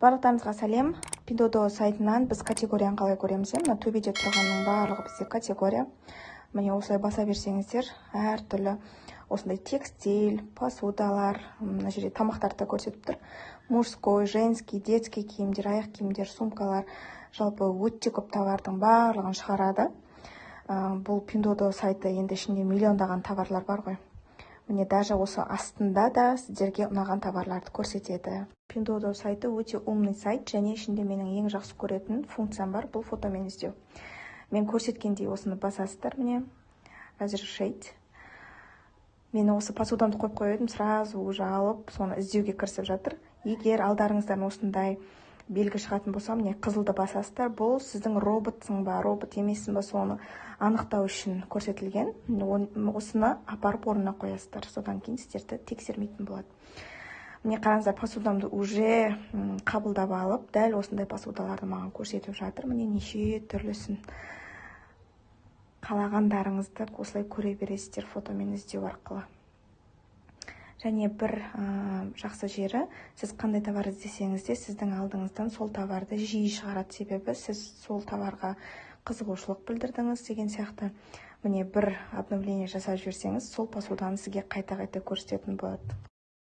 Барлықтарыңызға сәлем! Пиндуодуо сайтынан біз категорияны қалай көреміз, иә? Мына төбеде тұрғанның барлығы бізде категория. Міне, осылай баса берсеңіздер, әртүрлі осындай текстиль, посудалар, мына жерде тамақтарды да көрсетіп тұр, мужской, женский, детский киімдер, аяқ киімдер, сумкалар, жалпы өте көп товардың барлығын шығарады. Бұл Пиндуодуо сайты енді ішінде миллиондаған товарлар бар ғой. Міне, даже осы астында да сіздерге ұнаған товарларды көрсетеді. Пиндуодуо сайты өте умный сайт және ішінде менің ең жақсы көретін функциям бар, бұл фотомен іздеу. Мен көрсеткендей, осыны басасыздар, міне, «Разрешить». Мен осы посудамды қойып қойып едім, сразу уже алып, соны іздеуге кірісіп жатыр. Егер алдарыңыздан осындай белгі шығатын болса, міне, қызылды басасыздар. Бұл сіздің роботсың ба, робот емессің ба, соны анықтау үшін көрсетілген. Осыны апарып орнына қоясыздар, содан кейін сіздерді тексермейтін болады. Міне, қараңыздар, посудамды уже қабылдап алып, дәл осындай посудаларды маған көрсетіп жатыр. Міне, неше түрлісін, қалағандарыңызды осылай көре бересіздер фотомен іздеу арқылы. Және бір жақсы жері, сіз қандай товар іздесеңіз де, сіздің алдыңыздан сол товарды жиі шығарады, себебі сіз сол товарға қызығушылық білдірдіңіз деген сияқты. Міне, бір обновление жасап жіберсеңіз, сол посуданы сізге қайта қайта көрсететін болады.